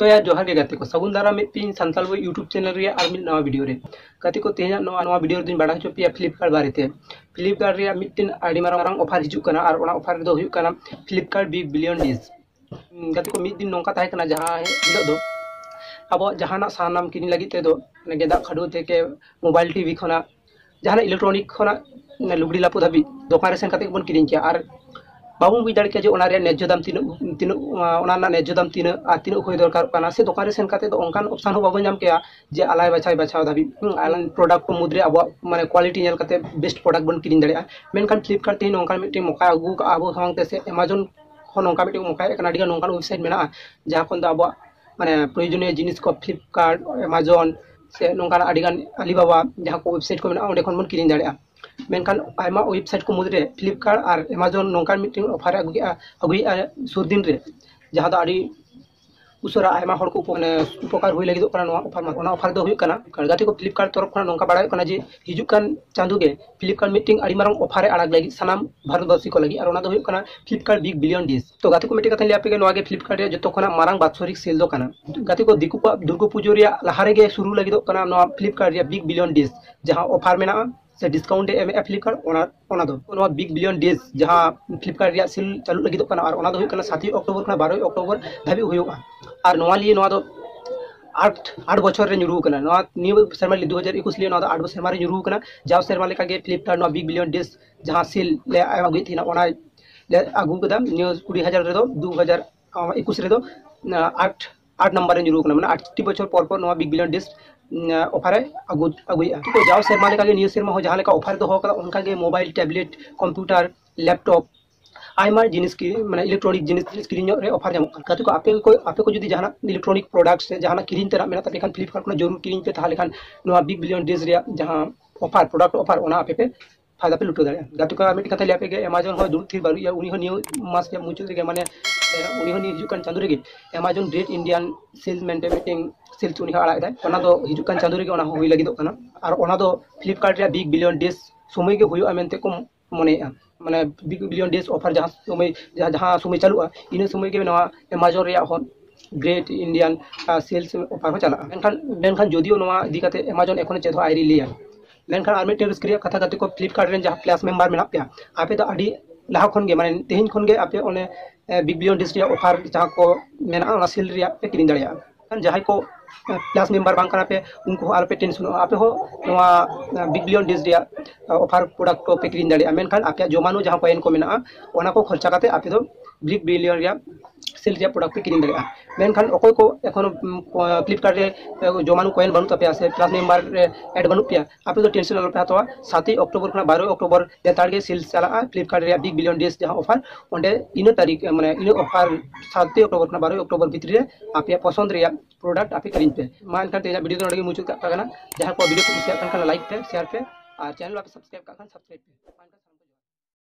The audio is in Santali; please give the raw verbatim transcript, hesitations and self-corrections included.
ᱛᱚ ᱭᱟ, ᱡᱚᱦᱟᱨ ᱜᱮ ᱜᱟᱛᱮ ᱠᱚ, ᱥᱟᱹᱜᱩᱱ ᱫᱟᱨᱟᱢ ᱢᱤᱫᱴᱤᱱ ᱥᱟᱱᱛᱟᱲ ᱵᱚᱭ YouTube ᱪᱮᱱᱮᱞ ᱨᱮᱭᱟᱜ ᱟᱨ ᱢᱤᱫ ᱱᱟᱣᱟ ᱵᱷᱤᱰᱤᱭᱳ ᱨᱮ᱾ ᱜᱟᱛᱮ ᱠᱚ, ᱛᱮᱦᱮᱧᱟᱜ ᱱᱚᱣᱟ ᱱᱚᱣᱟ ᱵᱷᱤᱰᱤᱭᱳ ᱨᱮᱫᱚᱧ ᱵᱟᱲᱟᱭ ᱦᱚᱪᱚ ᱯᱮᱭᱟ ᱯᱷᱞᱤᱯᱠᱟᱨᱴ ᱵᱟᱨᱮᱛᱮ᱾ ᱯᱷᱞᱤᱯᱠᱟᱨᱴ ᱨᱮᱭᱟᱜ ᱢᱤᱫᱴᱤᱱ ᱟᱹᱰᱤ ᱢᱟᱨᱟᱝ ᱢᱟᱨᱟᱝ ᱚᱯᱷᱟᱨ ᱦᱤᱡᱩᱜ ᱠᱟᱱᱟ, ᱟᱨ ᱚᱱᱟ ᱚᱯᱷᱟᱨ ᱫᱚ ᱦᱩᱭᱩᱜ ᱠᱟᱱᱟ ᱯᱷᱞᱤᱯᱠᱟᱨᱴ ᱵᱤᱜᱽ ᱵᱤᱞᱤᱭᱚᱱ ᱰᱮᱡ᱾ ᱜᱟᱛᱮ ᱠᱚ, ᱢᱤᱫ ᱫᱤᱱ ᱱᱚᱝᱠᱟ ᱛᱟᱦᱮᱸ ᱠᱟᱱᱟ, ᱡᱟᱦᱟᱸ ᱦᱤᱞᱳᱜ ᱫᱚ ᱟᱵᱚᱣᱟᱜ ᱡᱟᱦᱟᱱᱟᱜ ᱥᱟᱢᱟᱱ ᱠᱤᱨᱤᱧ ᱞᱟᱹᱜᱤᱫ ᱛᱮᱫᱚ, ᱢᱟᱱᱮ ᱜᱮᱸᱫᱟᱜ ᱠᱷᱟᱹᱰᱩᱣᱟᱹ ᱛᱷᱮᱠᱮ ᱢᱳᱵᱟᱭᱤᱞ ᱴᱤᱵᱷᱤ ᱠᱷᱚᱱᱟᱜ, ᱡᱟᱦᱟᱱᱟᱜ ᱤᱞᱮᱠᱴᱨᱚᱱᱤᱠ ᱠᱷᱚᱱᱟᱜ, ᱢᱟᱱᱮ ᱞᱩᱜᱽᱲᱤ ᱞᱟᱯᱚ ᱫᱷᱟᱹᱵᱤᱡ ᱫᱚᱠᱟᱱ ᱨᱮ ᱥᱮᱱ ᱠᱟᱛᱮ ᱜᱮᱵᱚᱱ ᱠᱤᱨᱤᱧ ᱠᱮᱭᱟ᱾ ᱟᱨ ᱵᱟᱵᱚᱱ ᱵᱩᱡᱽ ᱫᱟᱲᱮ ᱠᱮᱭᱟ ᱡᱮ ᱚᱱᱟ ᱨᱮᱭᱟᱜ ᱱᱮᱡᱽᱡᱚ ᱫᱟᱢ ᱛᱤᱱᱟᱹᱜ, ᱛᱤᱱᱟᱹᱜ, ᱚᱱᱟ ᱨᱮᱱᱟᱜ ᱱᱮᱡᱽᱡᱚ ᱫᱟᱢ ᱛᱤᱱᱟᱹᱜ ᱟᱨ ᱛᱤᱱᱟᱹᱜ ᱦᱩᱭ ᱫᱚᱨᱠᱟᱨᱚᱜ ᱠᱟᱱᱟ᱾ ᱥᱮ ᱫᱚᱠᱟᱱ ᱨᱮ ᱥᱮᱱ ᱠᱟᱛᱮ ᱫᱚ ᱚᱱᱠᱟᱱ ᱚᱯᱥᱟᱱ ᱦᱚᱸ ᱵᱟᱵᱚᱱ ᱧᱟᱢ ᱠᱮᱭᱟ ᱡᱮ ᱟᱞᱟᱭ ᱵᱟᱪᱷᱟᱭ ᱵᱟᱪᱷᱟᱣ ᱫᱷᱟᱹᱵᱤᱡ᱾ ᱦᱩᱸ, ᱟᱞᱟᱝ ᱯᱨᱚᱰᱟᱠᱴ ᱠᱚ ᱢᱩᱫᱽᱨᱮ ᱟᱵᱚᱣᱟᱜ ᱢᱟᱱᱮ ᱠᱳᱣᱟᱞᱤᱴᱤ ᱧᱮᱞ ᱠᱟᱛᱮ ᱵᱮᱥᱴ ᱯᱨᱚᱰᱟᱠᱴ ᱵᱚᱱ ᱠᱤᱨᱤᱧ ᱫᱟᱲᱮᱭᱟᱜᱼᱟ᱾ ᱢᱮᱱᱠᱷᱟᱱ ᱯᱷᱞᱤᱯᱠᱟᱨᱴ ᱛᱮᱦᱮᱧ ᱱᱚᱝᱠᱟᱱ ᱢᱤᱫᱴᱮᱱ ᱢᱚᱠᱟ ᱟᱹᱜᱩ ᱠᱟᱜᱼᱟ ᱟᱵᱚ ᱥᱟᱢᱟᱝ ᱛᱮ, ᱥᱮ ᱮᱢᱟᱡᱚᱱ ᱦᱚᱸ ᱱᱚᱝᱠᱟ ᱢᱤᱫᱴᱮᱱ ᱢᱚᱠᱟᱭᱮᱫ ᱠᱟᱱᱟ᱾ ᱟᱹᱰᱤᱜᱟᱱ ᱱᱚᱝᱠᱟᱱ ᱣᱮᱵᱥᱟᱭᱤᱴ ᱢᱮᱱᱟᱜᱼᱟ, ᱡᱟᱦᱟᱸ ᱠᱷᱚᱱ ᱫᱚ ᱟᱵᱚᱣᱟᱜ ᱢᱟᱱᱮ ᱯᱨᱚᱭᱳᱡᱚᱱᱤᱭᱚ ᱡᱤᱱᱤᱥ ᱠᱚ ᱯᱷᱞᱤᱯᱠᱟᱨᱴ, ᱮᱢᱟᱡᱚᱱ, ᱥᱮ ᱱᱚᱝᱠᱟᱱᱟᱜ ᱟᱹᱰᱤᱜᱟᱱ ᱟᱞᱤᱵᱟᱵᱟ, ᱡᱟᱦᱟᱸ ᱠᱚ ᱣᱮᱵᱥᱟᱭᱤᱴ ᱠᱚ ᱢᱮᱱᱟᱜᱼᱟ, ᱚᱸᱰᱮ ᱠᱷᱚᱱ ᱵᱚᱱ ᱠᱤᱨᱤᱧ ᱫᱟᱲᱮᱭᱟᱜᱼᱟ᱾ ᱢᱮᱱᱠᱷᱟᱱ ᱟᱭᱢᱟ ᱣᱮᱵᱥᱟᱭᱤᱴ ᱠᱚ ᱢᱩᱫᱽᱨᱮ ᱯᱷᱞᱤᱯᱠᱟᱨᱴ ᱟᱨ ᱮᱢᱟᱡᱚᱱ ᱱᱚᱝᱠᱟᱱ ᱢᱤᱫᱴᱮᱱ ᱚᱯᱷᱟᱨ ᱮ ᱟᱹᱜᱩᱭᱮᱫᱼᱟ, ᱟᱹᱜᱩᱭᱮᱫᱼᱟ ᱥᱩᱨ ᱫᱤᱱ ᱨᱮ, ᱡᱟᱦᱟᱸ ᱫᱚ ᱟᱹᱰᱤ ᱩᱥᱟᱹᱨᱟ ᱟᱭᱢᱟ ᱦᱚᱲ ᱠᱚ ᱩᱯᱚ-, ᱢᱟᱱᱮ ᱩᱯᱚᱠᱟᱨ ᱦᱩᱭ ᱞᱟᱹᱜᱤᱫᱚᱜ ᱠᱟᱱᱟ ᱱᱚᱣᱟ ᱚᱯᱷᱟᱨ ᱢᱟᱫᱽᱫᱷᱚᱢ᱾ ᱚᱱᱟ ᱚᱯᱷᱟᱨ ᱫᱚ ᱦᱩᱭᱩᱜ ᱠᱟᱱᱟ, ᱜᱟᱛᱮ ᱠᱚ, ᱯᱷᱞᱤᱯᱠᱟᱨᱴ ᱛᱚᱨᱚᱯ ᱠᱷᱚᱱᱟᱜ ᱱᱚᱝᱠᱟ ᱵᱟᱲᱟᱭᱚᱜ ᱠᱟᱱᱟ ᱡᱮ ᱦᱤᱡᱩᱜ ᱠᱟᱱ ᱪᱟᱸᱫᱳ ᱜᱮ ᱯᱷᱞᱤᱯᱠᱟᱨᱴ ᱢᱤᱫᱴᱮᱱ ᱟᱹᱰᱤ ᱢᱟᱨᱟᱝ ᱚᱯᱷᱟᱨ ᱮ ᱟᱲᱟᱜ ᱞᱟᱹᱜᱤᱫ ᱥᱟᱱᱟᱢ ᱵᱷᱟᱨᱚᱛᱵᱟᱥᱤ ᱠᱚ ᱞᱟᱹᱜᱤᱫ, ᱟᱨ ᱚᱱᱟ ᱫᱚ ᱦᱩᱭᱩᱜ ᱠᱟᱱᱟ ᱯᱷᱞᱤᱯᱠᱟᱨᱴ ᱵᱤᱜᱽ ᱵᱤᱞᱤᱭᱚᱱ ᱰᱮᱡ᱾ ᱛᱚ ᱜᱟᱛᱮ ᱠᱚ, ᱢᱤᱫᱴᱮᱱ ᱠᱟᱛᱷᱟᱧ ᱞᱟᱹᱭ ᱟᱯᱮ ᱜᱮ, ᱱᱚᱣᱟ ᱜᱮ ᱯᱷᱞᱤᱯᱠᱟᱨᱴ ᱨᱮᱭᱟᱜ ᱡᱚᱛᱚ ᱠᱷᱚᱱᱟᱜ ᱢᱟᱨᱟᱝ ᱵᱟᱛᱥᱚᱨᱤᱠ ᱥᱮᱞ ᱫᱚ ᱠᱟᱱᱟ᱾ ᱜᱟᱛᱮ ᱠᱚ, ᱫᱤᱠᱩ ᱠᱚᱣᱟᱜ ᱫᱩᱨᱜᱟᱹ ᱯᱩᱡᱟᱹ ᱨᱮᱭᱟᱜ ᱞᱟᱦᱟ ᱨᱮᱜᱮ ᱥᱩᱨᱩ ᱞᱟᱹᱜᱤᱫᱚᱜ ᱠᱟᱱᱟ ᱱᱚᱣᱟ ᱯᱷᱞᱤᱯᱠᱟᱨᱴ ᱨᱮᱭᱟᱜ ᱵᱤᱜᱽ ᱵᱤᱞᱤᱭᱚᱱ ᱰᱮᱡ, ᱡᱟᱦᱟᱸ ᱚᱯᱷᱟᱨ ᱢᱮᱱᱟᱜᱼᱟ ᱥᱮ ᱰᱤᱥᱠᱟᱣᱩᱱᱴ ᱮ ᱮᱢᱮᱫᱼᱟ ᱯᱷᱞᱤᱯᱠᱟᱨᱴ, ᱚᱱᱟ, ᱚᱱᱟ ᱫᱚ ᱱᱚᱣᱟ ᱵᱤᱜᱽ ᱵᱤᱞᱤᱭᱚᱱ ᱰᱮᱡ ᱡᱟᱦᱟᱸ ᱯᱷᱞᱤᱯᱠᱟᱨᱴ ᱨᱮᱭᱟᱜ ᱥᱮᱞ ᱪᱟᱹᱞᱩᱜ ᱞᱟᱹᱜᱤᱫᱚᱜ ᱠᱟᱱᱟ, ᱟᱨ ᱚᱱᱟ ᱫᱚ ᱦᱩᱭᱩᱜ ᱠᱟᱱᱟ ᱥᱟᱛᱮᱭ ᱚᱠᱴᱳᱵᱚᱨ ᱠᱷᱚᱱᱟᱜ ᱵᱟᱨᱚᱭ ᱚᱠᱴᱳᱵᱚᱨ ᱫᱷᱟᱹᱵᱤᱡ ᱦᱩᱭᱩᱜᱼᱟ᱾ ᱟᱨ ᱱᱚᱣᱟ ᱞᱤᱭᱮ ᱱᱚᱣᱟ ᱫᱚ ᱟᱴ, ᱟᱴ ᱵᱚᱪᱷᱚᱨ ᱨᱮ ᱧᱩᱨᱩ ᱠᱟᱱᱟ᱾ ᱱᱚᱣᱟ ᱱᱤᱭᱟᱹ ᱥᱮᱨᱢᱟ ᱫᱩ ᱦᱟᱡᱟᱨ ᱮᱠᱩᱥ ᱞᱤᱭᱮ ᱱᱚᱣᱟ ᱫᱚ ᱟᱴ ᱥᱮᱨᱢᱟ ᱨᱮ ᱧᱩᱨᱩ ᱠᱟᱱᱟ᱾ ᱡᱟᱣ ᱥᱮᱨᱢᱟ ᱞᱮᱠᱟᱜᱮ ᱯᱷᱞᱤᱯᱠᱟᱨᱴ ᱱᱚᱣᱟ ᱵᱤᱜᱽ ᱵᱤᱞᱤᱭᱚᱱ ᱰᱮᱡ ᱡᱟᱦᱟᱸ ᱥᱮᱞ ᱞᱮ ᱮᱢ ᱟᱹᱜᱩᱭᱮᱫ ᱛᱟᱦᱮᱱᱟ, ᱚᱱᱟ ᱞᱮ ᱟᱹᱜᱩ ᱠᱮᱫᱟ᱾ ᱱᱤᱭᱟᱹ ᱠᱩᱲᱤ ᱦᱟᱡᱟᱨ ᱨᱮᱫᱚ, ᱫᱩ ᱦᱟᱡᱟᱨ ᱮᱠᱩᱥ ᱨᱮᱫᱚ, ᱟᱴ, ᱟᱴ ᱱᱟᱢᱵᱟᱨ ᱨᱮ ᱧᱩᱨᱩ ᱠᱟᱱᱟ᱾ ᱢᱟᱱᱮ ᱟᱴᱴᱤ ᱵᱚᱪᱷᱚᱨ ᱯᱚᱨ ᱯᱚᱨ ᱱᱚᱣᱟ ᱵᱤᱜᱽ ᱵᱤᱞᱤᱭᱚᱱ ᱰᱮᱡ ᱚᱯᱷᱟᱨ ᱮ ᱟᱹᱜᱩ, ᱟᱹᱜᱩᱭᱮᱫᱼᱟ᱾ ᱛᱚ ᱡᱟᱣ ᱥᱮᱨᱢᱟ ᱞᱮᱠᱟᱜᱮ ᱱᱤᱭᱟᱹ ᱥᱮᱨᱢᱟ ᱦᱚᱸ ᱡᱟᱦᱟᱸ ᱞᱮᱠᱟ ᱚᱯᱷᱟᱨ ᱫᱚᱦᱚ ᱠᱟᱫᱟ, ᱚᱱᱠᱟᱜᱮ ᱢᱳᱵᱟᱭᱤᱞ, ᱴᱮᱵᱞᱮᱴ, ᱠᱚᱢᱯᱤᱭᱩᱴᱟᱨ, ᱞᱮᱯᱴᱚᱯ, ᱟᱭᱢᱟ ᱡᱤᱱᱤᱥ ᱠᱤ-, ᱢᱟᱱᱮ ᱤᱞᱮᱠᱴᱨᱚᱱᱤᱠ ᱡᱤᱱᱤᱥ, ᱡᱤᱱᱤᱥ ᱠᱤᱨᱤᱧᱚᱜ ᱨᱮ ᱚᱯᱷᱟᱨ ᱧᱟᱢᱚᱜ ᱠᱟᱱᱟ᱾ ᱜᱟᱛᱮ ᱠᱚ, ᱟᱯᱮ ᱠᱚ, ᱟᱯᱮ ᱠᱚ ᱡᱩᱫᱤ ᱡᱟᱦᱟᱱᱟᱜ ᱤᱞᱮᱠᱴᱨᱚᱱᱤᱠ ᱯᱨᱚᱰᱟᱠᱴ ᱥᱮ ᱡᱟᱦᱟᱱᱟᱜ ᱠᱤᱨᱤᱧ ᱛᱮᱱᱟᱜ ᱢᱮᱱᱟᱜ ᱛᱟᱯᱮ ᱠᱷᱟᱱ, ᱯᱷᱞᱤᱯᱠᱟᱨᱴ ᱠᱷᱚᱱᱟᱜ ᱡᱚᱨᱩᱨ ᱠᱤᱨᱤᱧ ᱯᱮ, ᱛᱟᱦᱚᱞᱮ ᱠᱷᱟᱱ ᱱᱚᱣᱟ ᱵᱤᱜᱽ ᱵᱤᱞᱤᱭᱚᱱ ᱰᱮᱡ ᱨᱮᱭᱟᱜ ᱡᱟᱦᱟᱸ ᱚᱯᱷᱟᱨ, ᱯᱨᱚᱰᱟᱠᱴ ᱚᱯᱷᱟᱨ, ᱚᱱᱟ ᱟᱯᱮ ᱯᱮ ᱯᱷᱟᱭᱫᱟ ᱯᱮ ᱞᱩᱴᱟᱹᱣ ᱫᱟᱲᱮᱭᱟᱜᱼᱟ᱾ ᱜᱟᱛᱮ ᱠᱚ, ᱟᱨ ᱢᱤᱫᱴᱮᱱ ᱠᱟᱛᱷᱟ ᱞᱟᱹᱭ ᱟᱯᱮ ᱜᱮ, ᱮᱢᱟᱡᱚᱱ ᱦᱚᱸ ᱫᱩᱲᱩᱵ ᱛᱷᱤᱨ ᱵᱟᱹᱱᱩᱜ ᱮᱭᱟ, ᱩᱱᱤ ᱦᱚᱸ ᱱᱤᱭᱟᱹ ᱢᱟᱥ ᱨᱮᱭᱟᱜ ᱢᱩᱪᱟᱹᱫ ᱨᱮᱜᱮ, ᱢᱟᱱᱮ, ᱩᱱᱤ ᱦᱚᱸ ᱱᱤᱭᱟᱹ ᱦᱤᱡᱩᱜ ᱠᱟᱱ ᱪᱟᱸᱫᱳ ᱨᱮᱜᱮ ᱮᱢᱟᱡᱚᱱ ᱜᱨᱮᱴ ᱤᱱᱰᱤᱭᱟᱱ ᱥᱮᱞ ᱢᱮᱱᱛᱮ ᱢᱤᱫᱴᱮᱱ ᱥᱮᱞ ᱩᱱᱤ ᱦᱚᱸ ᱟᱲᱟᱜ ᱮᱫᱟᱭ᱾ ᱚᱱᱟ ᱫᱚ ᱦᱤᱡᱩᱜ ᱠᱟᱱ ᱪᱟᱸᱫᱳ ᱨᱮᱜᱮ ᱚᱱᱟ ᱦᱚᱸ ᱦᱩᱭ ᱞᱟᱹᱜᱤᱫᱚᱜ ᱠᱟᱱᱟ᱾ ᱟᱨ ᱚᱱᱟ ᱫᱚ ᱯᱷᱞᱤᱯᱠᱟᱨᱴ ᱨᱮᱭᱟᱜ ᱵᱤᱜᱽ ᱵᱤᱞᱤᱭᱚᱱ ᱰᱮᱡ ᱥᱚᱢᱚᱭ ᱜᱮ ᱦᱩᱭᱩᱜᱼᱟ ᱢᱮᱱᱛᱮ ᱠᱚ ᱢᱚᱱᱮᱭᱮᱫᱼᱟ᱾ ᱢᱟᱱᱮ ᱵᱤᱜᱽ ᱵᱤᱞᱤᱭᱚᱱ ᱰᱮᱡ ᱚᱯᱷᱟᱨ ᱡᱟᱦᱟᱸ ᱥᱚᱢᱚᱭ, ᱡᱟᱦᱟᱸ, ᱡᱟᱦᱟᱸ ᱥᱚᱢᱚᱭ ᱪᱟᱹᱞᱩᱜᱼᱟ, ᱤᱱᱟᱹ ᱥᱚᱢᱚᱭ ᱜᱮ ᱱᱚᱣᱟ ᱮᱢᱟᱡᱚᱱ ᱨᱮᱭᱟᱜ ᱦᱚᱸ Great Indian Sales Offer ᱦᱚᱸ ᱪᱟᱞᱟᱜᱼᱟ᱾ ᱢᱮᱱᱠᱷᱟᱱ ᱢᱮᱱᱠᱷᱟᱱ ᱡᱳᱫᱤᱭᱳ ᱱᱚᱣᱟ ᱤᱫᱤ ᱠᱟᱛᱮ Amazon ᱮᱠᱷᱚᱱᱳ ᱪᱮᱫ ᱦᱚᱸ ᱟᱹᱣᱨᱤ ᱞᱟᱹᱭᱟ᱾ ᱢᱮᱱᱠᱷᱟᱱ ᱟᱨ ᱢᱤᱫᱴᱮᱱ ᱨᱟᱹᱥᱠᱟᱹ ᱨᱮᱭᱟᱜ ᱠᱟᱛᱷᱟ ᱜᱟᱛᱮ ᱠᱚ, Flipkart ᱨᱮᱱ ᱡᱟᱦᱟᱸ Plus member ᱢᱮᱱᱟᱜ ᱯᱮᱭᱟ, ᱟᱯᱮ ᱫᱚ ᱟᱹᱰᱤ ᱞᱟᱦᱟ ᱠᱷᱚᱱ ᱜᱮ, ᱢᱟᱱᱮ ᱛᱮᱦᱮᱧ ᱠᱷᱚᱱ ᱜᱮ ᱟᱯᱮ ᱚᱱᱮ Big Billion Days ᱨᱮᱭᱟᱜ offer ᱡᱟᱦᱟᱸ ᱠᱚ ᱢᱮᱱᱟᱜᱼᱟ, ᱚᱱᱟ sale ᱨᱮᱭᱟᱜ ᱯᱮ ᱠᱤᱨᱤᱧ ᱫᱟᱲᱮᱭᱟᱜᱼᱟ᱾ ᱠᱷᱟᱱ ᱡᱟᱦᱟᱸᱭ ᱠᱚ Plus member ᱵᱟᱝ ᱠᱟᱱᱟ ᱯᱮ, ᱩᱱᱠᱩ ᱦᱚᱸ ᱟᱞᱚᱯᱮ ᱴᱮᱱᱥᱚᱱᱚᱜᱼᱟ, ᱟᱯᱮ ᱦᱚᱸ ᱱᱚᱣᱟ Big Billion Days ᱨᱮᱭᱟᱜ offer product ᱠᱚ ᱯᱮ ᱠᱤᱨᱤᱧ ᱫᱟᱲᱮᱭᱟᱜᱼᱟ᱾ ᱢᱮᱱᱠᱷᱟᱱ ᱟᱯᱮᱭᱟᱜ ᱡᱚᱢᱟᱱᱩ ᱡᱟᱦᱟᱸ coin ᱠᱚ ᱢᱮᱱᱟᱜᱼᱟ, ᱚᱱᱟ ᱠᱚ ᱠᱷᱚᱨᱪᱟ ᱠᱟᱛᱮ ᱟᱯᱮ ᱫᱚ Big Billion ᱨᱮᱭᱟᱜ sale ᱨᱮᱭᱟᱜ product ᱯᱮ ᱠᱤᱨᱤᱧ ᱫᱟᱲᱮᱭᱟᱜᱼᱟ᱾ ᱢᱮᱱᱠᱷᱟᱱ ᱚᱠᱚᱭ ᱠᱚ ᱮᱠᱷᱚᱱᱳ Flipkart ᱨᱮ ᱡᱚᱢᱟᱱᱩ coin ᱵᱟᱹᱱᱩᱜ ᱛᱟᱯᱮᱭᱟ ᱥᱮ Plus member ᱨᱮ add ᱵᱟᱹᱱᱩᱜ ᱯᱮᱭᱟ, ᱟᱯᱮ ᱫᱚ ᱴᱮᱱᱥᱚᱱ ᱟᱞᱚᱯᱮ ᱦᱟᱛᱟᱣᱟ᱾ ᱥᱟᱛᱮᱭ ᱚᱠᱴᱳᱵᱚᱨ ᱠᱷᱚᱱᱟᱜ ᱵᱟᱨᱚᱭ ᱚᱠᱴᱳᱵᱚᱨ ᱞᱮᱛᱟᱲ ᱜᱮ sale ᱪᱟᱞᱟᱜᱼᱟ Flipkart ᱨᱮᱭᱟᱜ Big Billion Days ᱡᱟᱦᱟᱸ offer, ᱚᱸᱰᱮ ᱤᱱᱟᱹ ᱛᱟᱹᱨᱤᱠᱷ, ᱢᱟᱱᱮ ᱤᱱᱟᱹ offer ᱥᱟᱛᱮᱭ ᱚᱠᱴᱳᱵᱚᱨ ᱠᱷᱚᱱᱟᱜ ᱵᱟᱨᱚᱭ ᱚᱠᱴᱳᱵᱚᱨ ᱵᱷᱤᱛᱨᱤ ᱨᱮ ᱟᱯᱮᱭᱟᱜ ᱯᱚᱥᱚᱱᱫ ᱨᱮᱭᱟᱜ product ᱟᱯᱮ ᱠᱤᱨᱤᱧ ᱯᱮ᱾ ᱢᱟ ᱮᱱᱠᱷᱟᱱ ᱛᱮᱦᱮᱧᱟᱜ video ᱫᱚ ᱱᱚᱰᱮ ᱜᱮ ᱢᱩᱪᱟᱹᱫ ᱠᱟᱜ ᱠᱟᱱᱟ᱾ ᱡᱟᱦᱟᱸᱭ ᱠᱚ video ᱠᱚ ᱠᱩᱥᱤᱭᱟᱜ ᱠᱟᱱ ᱠᱷᱟᱱ like ᱯᱮ, share ᱯᱮ, ᱟᱨ channel ᱵᱟᱯᱮ subscribe ᱠᱟᱜ ᱠᱷᱟᱱ subscribe ᱯᱮ᱾